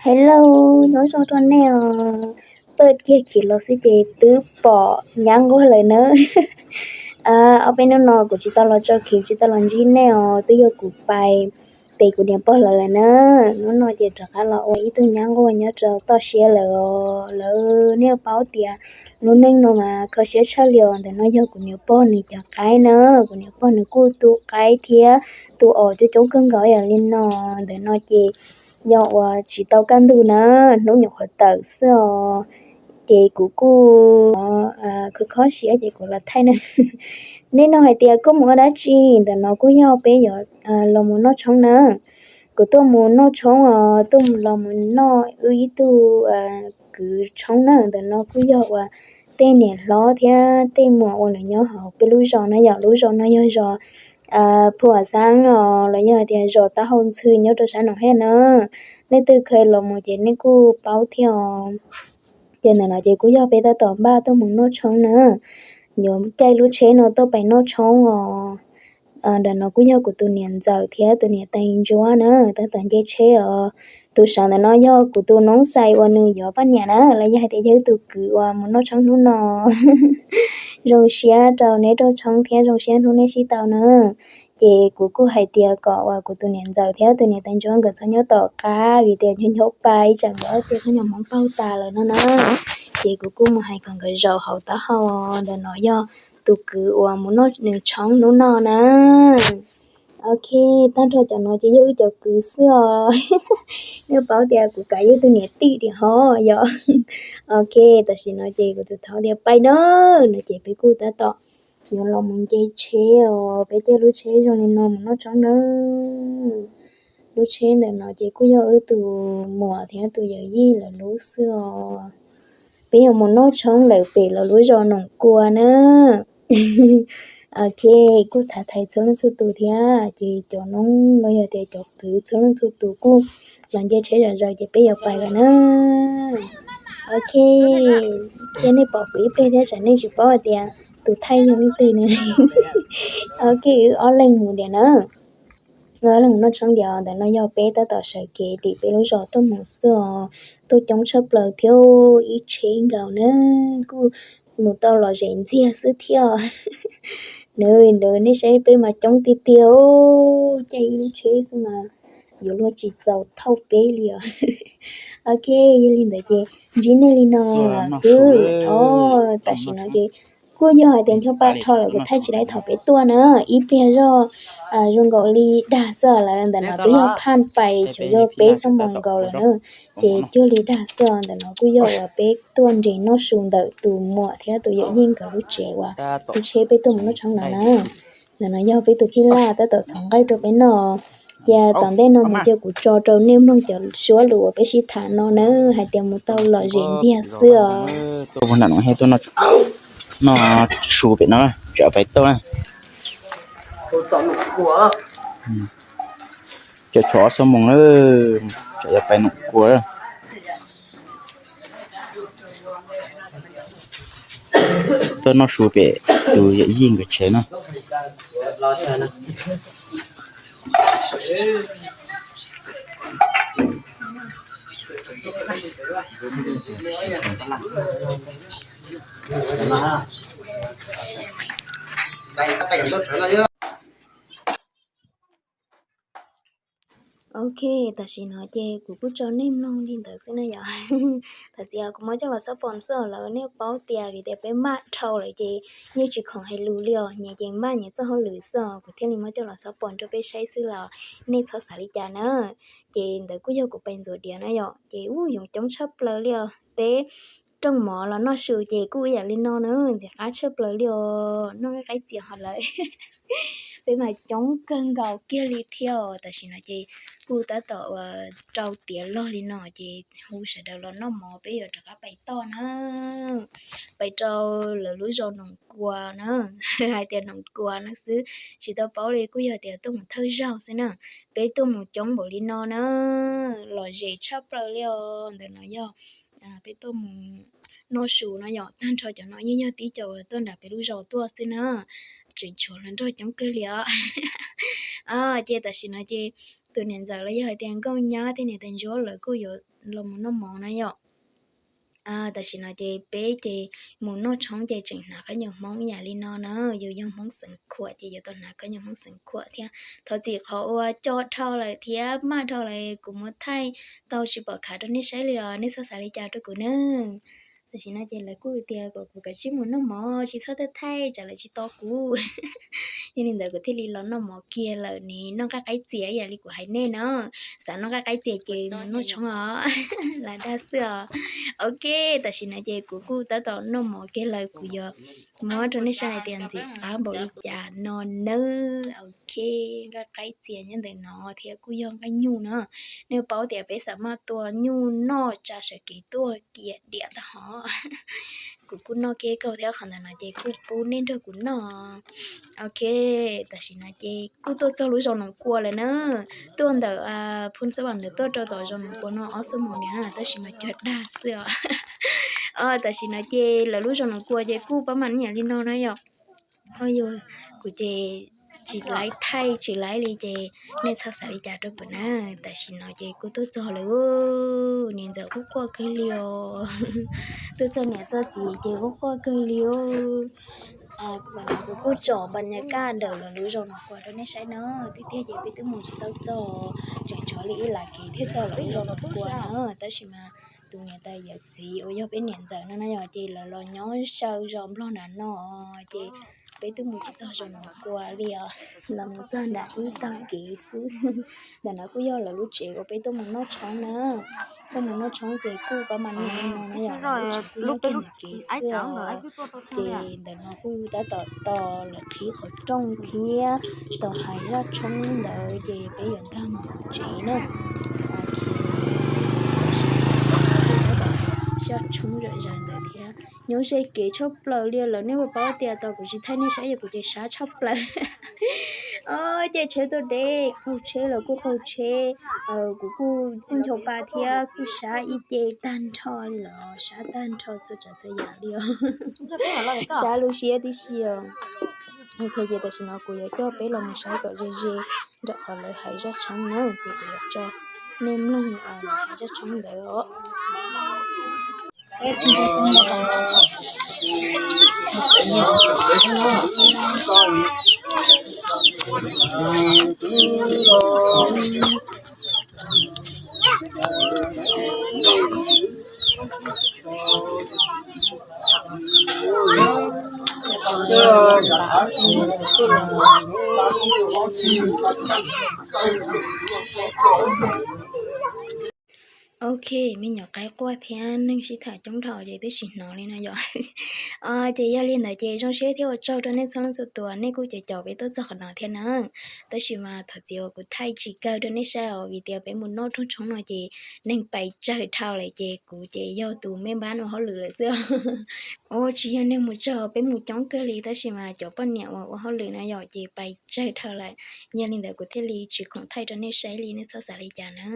Hello, nyob zoo rau nej os. Paj kiag khiv los xwb ces twb pom nyab nquag lawm na. Ob peb hnub no kuv tsis tau los tso khiv tsis tau los ntsib nej os, twb yog kuv pais pem kuv niam pog lawv lawm na. Hnub no ces rov qab los ua ib tug nyab nquag nyob rau toj siab lawm os. Lawv nej paub tias lub neej no mas kho siab tshaj li os. Ntawm no yog kuv niam pog nws cov qaib na, kuv niam pog nws kuj tu qaib thiab tu os coob coob kawg nkaus yam li no. Ntawm no ces yog uas tsis tau kaj ntug na, hnub nyuam qhuav tawm xwb os. Ces kuv kuj khob khob siab ces kuv los thaij na. Nej nug hais tias koj mus ua dab tsi, ntawm no kuj yog peb yuav los mus noj tshoob na. Kuv tuaj mus noj tshoob os, tuaj los mus noj wb ib tug kwv tshoob na. Ntawm no kuj yog uas tej niam hlob thiab tej muam uas lawv nyob hauv peb lub zos na yom. Lub zos no yog zos Phu As Xaab os, los yog hais tias zos Taub Hau Ntxhw nyob rau sab Noom Hej na. Leej twg kheev los mus ces nej kuj paub thiab os. Ces ntawm no ces kuj yog peb tab tom npaj tuaj mus noj tshoob na. Yuav caij lub tsheb no tuaj pais noj tshoob os. Ntawm no kuj yog kuv tus niam ntxawm thiab tus niam tais ntsuab na, tab tom nce tsheb os. Tus saum ntawm no yog kuv tus noob xais uas nws yuav poj niam na, los yog hais tias yog ib tug kwv uas mus noj tshoob hnub no. Zoo siab rau neb rooj tshoob thiab zoo siab hnub neb sib tau na. Ces kuv kuj hais tias kom uas kuv tus niam ntxawm thiab tus niam tais ntsuab nkawd txhob nyob tom qab vim tias ncho ncho pa ib tsam nkawd ob tug poj niam hmoov paug tas lawm no na. Ces kuv kuj mus hais kom nkawd zaum hauv taub hau. Ntawm no yog tus kwv uas mus noj nws tshoob hnub no na. Ok, tag nrho cov no ces yog wb cov kwv xwb os. Nej paub tias kuv kav yog tus niam tij diam hov yom. Ok, tam sim no ces kuv tus thauj tias pais na, no ces peb kuj tab tom yuav los mus nce tsheb os. Peb caij lub tsheb zoo li no mus noj tshoob na. Lub tsheb ntawm no ces kuj yog wb tus muam thiab tus yawm yij lawv lub xwb os. Peb yuav mus noj tshoob lawm pem lawv lub zos Noom Kua na. Ok, kuj tham thaiv txhua leej txhua tus thiab, ces cov noob los yog tias cov kwv txhua leej txhua tus kuj los nce tsheb zom zaws ces peb yuav pais lawm na. Ok, cia nej pom kuv ib pliag thiab tsam nej tsis paub hais tias tus thaij yog leej twg ne. Ok, wb ob leeg mus diam na. Wb ob leeg mus noj tshoob diam. Ntawm no yog peb tab tom sawv kev tim peb lub zos tuaj mus xwb os. Tuaj coob tshaj plaws thiab, ib tsheb nkaus na, kuj mus tau lom zem ntxiag xwb thiab. Nws, nws, nej saib peb mas coob tiag tiag, caij ib lub tsheb xwb mas yuav luag tsis txaus thauj peb li os. Ok, yog li ntawd ces ntsib nej li no lawm xwb os. Tam sim no ces kuj yog hais tias ncho pa rho lawm kuv thaij tsis laib thaum peb tuaj na. Ib pliag zog zoo nkaus li dag xwb lawm, ntawm no twb yog phaj pais xyov yog peb xuab moos nkaus lawm na. Ces cuag li dag xwb os. Ntawm no kuj yog uas peb tuaj nres noj su ntawm tus muam thiab tus yawm yij nkawd lub tsev uas lub tsheb peb tuaj mus noj tshoob no na. Ntawm no yog peb tus phij laj tab tom txhov nqaij rau peb noj. Cia tom ntej no mus cia kuv tso rau nej mloog cov suab lus uas peb sib tham no na, hais tias mus tau lom zem ntxiag xwb os. Tuaj mus nram Noom Hej tuaj noj su pem no, tsam pais toj na. Cov tshuav ob xuab moos na, tsam yuav pais Noom Kua. Tuaj noj su pem tus yawm yij nkawd tsev no. Ok, tam sim no ces kuv kuj tso nej mloog li ntawd xwb na yom. Thov txim kuv muab coj los xob pom xwb os, lawv nej paub tias vim tias peb maj dhau lawm ces yeej tsis khoom hais lus li os, nyias ces maj nyias txoj hauj lwm xwb os, kuv thiaj li muab coj los xob pom rau peb saib xwb los nej txhob xav li cas na. Ces ntawd kuj yog kuv pais ntxuav diav na yom, ces ub yoov coob tshaj plaws li os. Peb rooj mov los noj su ces kuj ib yam li no na, ntxim qab tshaj plaws li os, noj qaib txias ho lawm. Peb mas coob kawg nkaus kiag li thiab os. Tam sim no ces kuj tab tom ua rau tiav log li no ces hu sawv daws los noj mov peb yuav rov qab pais toj na, pais rau lawv lub zos Noom Kua na. Hais tias Noom Kua no xwb tsis tau paub li, kuj yog tias tuaj mus thawj zaug xwb na. Peb tuaj mus coob npaum li no na, lom zem tshaj plaws li os. Ntawm no yog peb tuaj mus noj su no yom, tag nrho cov no yeej yog tib co tuaj nram peb lub zos tuaj xwb na. Tseem tshuav hluas nraug coob kawg li os. Ces tam sim no ces tus niam ntxawm los yog hais tias nkauj nyab thiab niam tais ntsuab lawv kuj yuav los mus noj mov na yom. Tam sim no ces peb ces mus noj tshoob ces tseem hnav khaub ncaws Hmoob ib yam li no na, yus yog Hmoob xeev Khuam ces yuav tau hnav khaub ncaws Hmoob xeev Khuam thiab. Thov txim qhov uas co dhau lawm thiab maj dhau lawm, kuv muab thaij tau tsis pom khav rau nej saib li os, nej txhob xav li cas rau kuv na. Tam sim no ces lawv kuj tias kom kuv kav tsij mus noj mov tsis txhob thaij thaij tsam lawv tsis tos kuv. Yog li ntawd kuv thiaj li los noj mov kiag lawm ne, noj nqaij qaib txias ib yam li kuv hais nej na. Xav noj nqaij qaib txias ces mus noj tshoob os, lam dag xwb os. Ok, tam sim no ces kuv kuj tab tom noj mov kiag lawm, kuv yuav muab rau nej saib hais tias ntxim qab npaum li cas no nawb. Ok, nqaij qaib txias nyob ntawm no thiab kuj yog nqaij nyuj na. Nej paub tias peb xam maj tua nyuj noj tsa sawv kev tuaj kiag diam tag hov. Kuv kuj noj kiag kauj thiab qhov ntawm no ces kuj pub nej nrog kuv noj. Ok, tam sim no ces kuj tuaj txog lub zos Noom Kua lawm na. Tuaj ntawm Phoos Xab Vam ntawd tuaj rau tom zos Noom Kua no ob xuab moos niam na, tab sis mas cuag dag xwb os. Tam sim no ces lawv lub zos Noom Kua ces kuj pab mam ib yam li no na yom. Yog kuv ces tsis laib thaij tsis laib li ces nej txhob xav li cas rau kuv na. Tam sim no ces kuj tuaj txog lawm, niam ntxawm quaj quaj kawg li os. Tuaj txog niam txog txiv ces quaj quaj kawg li os. Kuv kuj tsom npas nyas kaj ntawm lawv lub zos Noom Kua rau nej saib na. Tiag tiag ces peb twb mus tsis tau txog, tseem tshuav li ib lam kev thiaj txog lawv lub zos Noom Kua na, tab sis mas tus niam tais yawm txiv uas yog peb niam ntxawm no na yom, ces lawv los nyob saw zos Nplog nram no, ces peb twb mus tsis txog zos Noom Kua li os. Los mus txog nram ib tog kev xwb. Ntawm no kuj yog lawv lub tsev uas peb tuaj mus noj tshoob na. Tuaj mus noj tshoob ces kuj pab mam noj no na yom, lub tsev kuj nyob kiag ntawm kev xwb os. Ces ntawm no kuj tab tom tos lawv qhib qhov rooj thiab tos hais zaj tshoob ntawd ces peb yuav nkag mus tsev na. Zaj tshoob zom zaws ntawd thiab. Nyob ze kev tshaj plaws li lawm, nej puas paub tias tos kuv tsis thaij nej saib yog kuv ces sab tshaj plaws. Ces tsheb tuaj deb, qaug tsheb los kuj qaug tsheb, kuv kuj kuj ncho pa thiab kuj sab ib ce tag nrho li los sab tag nrho txhua tsav txhua yam li os. Sab lub siab tib si os. Ok, ces tam sim no kuv yuav coj peb los mus saib kom ze ze nram qhov lawv hais zaj tshoob na, ces kuv yuav tso nej mloog hais zaj tshoob ntawd os. Ok, me nyuam qaib quaj thiab neeg sib tham coob dhau ces twb tsis hnov li no yom. Ces yog li ntawd ces zoo siab thiab ua tsaug rau nej txhua leej txhua tus, nej kuj caum caum peb tuaj txog qhov no thiab na. Tab sis mas thov txim uas kuv thaij tsis kawg rau nej saib os, vim tias peb mus noj rooj tshoob no ces neeg pais tsawg dhau lawm ces kuv ces yog tus me npab ua hauj lwm lawm xwb. Ua tsis yog neeg mus tsawg, peb mus coob kawg li tab sis mas cov poj niam uas ua hauj lwm na yom ces pais tsawg dhau lawm. Yog li ntawd kuv thiaj li tsis khoom thaij rau nej saib li, nej txhob xav li cas na.